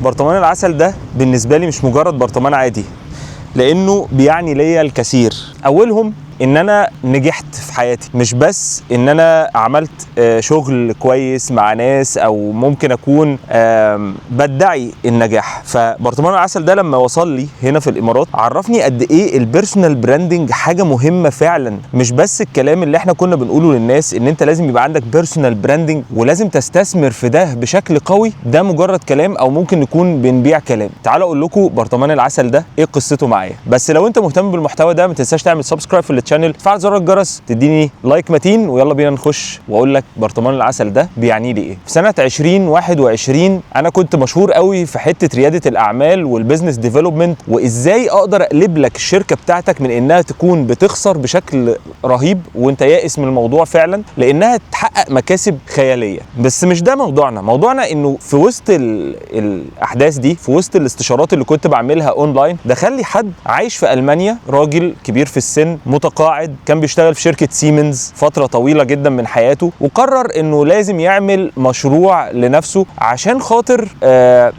برطمان العسل ده بالنسبة لي مش مجرد برطمان عادي، لانه بيعني ليا الكثير. اولهم ان انا نجحت في حياتي، مش بس ان انا عملت شغل كويس مع ناس او ممكن اكون بدعي النجاح. فبرطمان العسل ده لما وصل لي هنا في الامارات عرفني قد ايه ال personal branding حاجة مهمة فعلا، مش بس الكلام اللي احنا كنا بنقوله للناس ان انت لازم يبقى عندك personal branding ولازم تستثمر في ده بشكل قوي. ده مجرد كلام او ممكن نكون بنبيع كلام. تعالوا اقول لكم برطمان العسل ده ايه قصته معايا. بس لو انت مهتم بالمحتوى ده ما تنساش تعمل subscribe في ال channel، تفعل زر الجرس، تديني like متين، ويلا بينا نخش واقول لك برطمان العسل ده بيعني لي ايه. في سنة 2021 انا كنت مشهور قوي في حتة رياده الاعمال وال business development، وازاي اقدر اقلب لك الشركة بتاعتك من انها تكون بتخسر بشكل رهيب وانت يائس من الموضوع فعلا لانها تحقق مكاسب خيالية. بس مش ده موضوعنا. موضوعنا انه في وسط الاحداث دي، في وسط الاستشارات اللي كنت بعملها اونلاين، دخل لي حد عايش في المانيا، راجل كبير في السن، متقاعد، كان بيشتغل في شركة سيمنز فترة طويلة جدا من حياته، وقرر انه لازم يعمل مشروع لنفسه عشان خاطر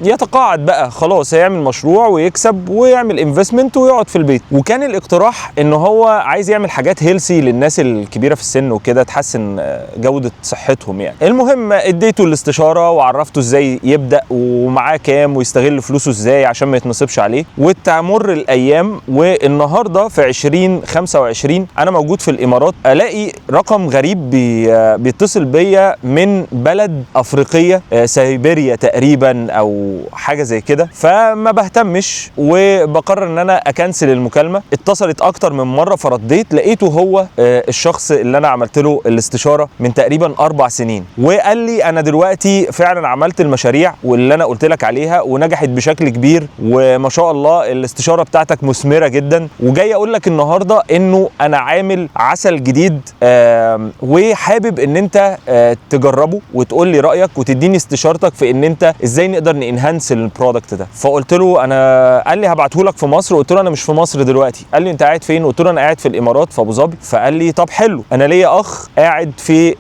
يتقاعد بقى خلاص، هيعمل مشروع ويكسب ويعمل investment ويقعد في البيت. وكان الاقتراح ان هو عايز يعمل حاجات healthy للناس الكبيرة في السن وكده، تحسن جوده صحتهم يعني. المهم اديته الاستشارة وعرفته ازاي يبدا ومعاه كام ويستغل فلوسه ازاي عشان ما يتنصبش عليه. وتمر الايام، والنهارده في 2025 انا موجود في الامارات، الاقي رقم غريب بيتصل بيا من بلد افريقية، سيبيريا تقريبا او حاجة زي كده. فما بهتمش وبقرر ان انا ا cancel المكالمة. اتصلت اكتر من مرة فرديت، لقيته هو الشخص اللي انا عملت له الاستشارة من تقريبا 4 سنين، وقال لي انا دلوقتي فعلا عملت المشاريع واللي انا قلت لك عليها ونجحت بشكل كبير، وما شاء الله الاستشارة بتاعتك مثمرة جدا، وجاي اقول لك النهارده انه انا عامل عسل جديد، وحابب ان انت تجربه وتقول لي رايك وتديني استشارتك في ان انت ازاي نقدر ن enhance ال product ده. فقلت له انا، قال لي هبعته لك في مصر، قلت له انا مش في مصر دلوقتي. قال لي انت قاعد فين؟ قلت له انا قاعد في الامارات في ابو ظبي. فقال لي طب حلو، انا ليا اخ قاعد في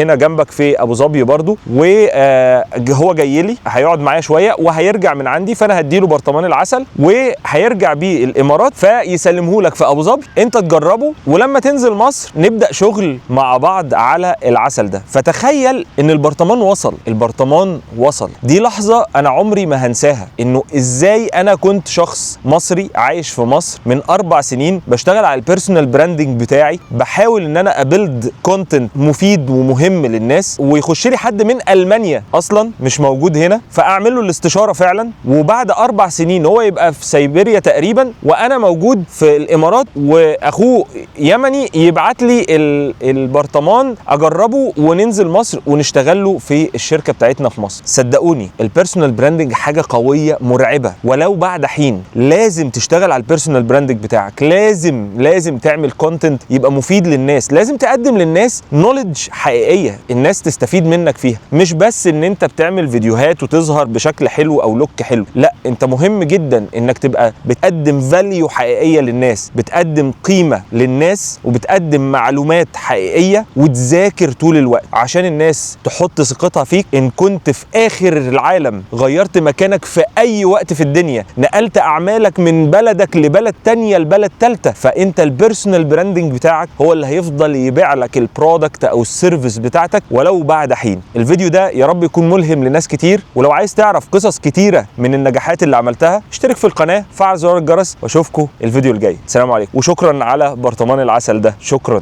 هنا جنبك في ابو ظبي برضو، وهو جاي لي هيقعد معايا شوية وهيرجع من عندي، فانا هديله برطمان العسل وهيرجع بيه الامارات فيسلمه لك في ابو ظبي، انت تجربه، ولما تنزل مصر نبدا شغل مع بعض على العسل ده. فتخيل ان البرطمان وصل، البرطمان وصل. دي لحظة انا عمري ما هنساها، انه ازاي انا كنت شخص مصري عايش في مصر من 4 سنين، بشتغل على ال personal branding بتاعي، بحاول ان انا ا build content مفيد ومهم للناس، ويخش لي حد من المانيا اصلا مش موجود هنا، فاعمل له الاستشارة فعلا، وبعد 4 سنين هو يبقى في سيبيريا تقريبا وانا موجود في الامارات، واخوه يمني يبعت لي البرطمان اجربه وننزل مصر ونشتغل له في الشركة بتاعتنا في مصر. صدقوني ال personal branding حاجة قوية مرعبة، ولو بعد حين لازم تشتغل على ال personal branding بتاعك، لازم تعمل content يبقى مفيد للناس، لازم تقدم للناس knowledge حقيقية الناس تستفيد منك فيها، مش بس ان انت بتعمل فيديوهات وتظهر بشكل حلو او look حلو، لا، انت مهم جدا انك تبقى بتقدم value حقيقية للناس، بتقدم قيمة للناس، وبتقدم معلومات حقيقية، وتذاكر طول الوقت عشان الناس تحط ثقتها فيك. ان كنت في اخر العالم، غيرت مكانك في اي وقت في الدنيا، نقلت اعمالك من بلدك لبلد تانية لبلد تالتة، فانت ال personal branding بتاعك هو اللي هيفضل يبيع لك ال product او ال service بتاعتك ولو بعد حين. الفيديو ده يا رب يكون ملهم لناس كتير، ولو عايز تعرف قصص كتيرة من النجاحات اللي عملتها اشترك في القناة، فعل زرار الجرس، واشوفكم الفيديو الجاي. السلام عليكم، وشكرا على برطمان العسل ده، شكرا.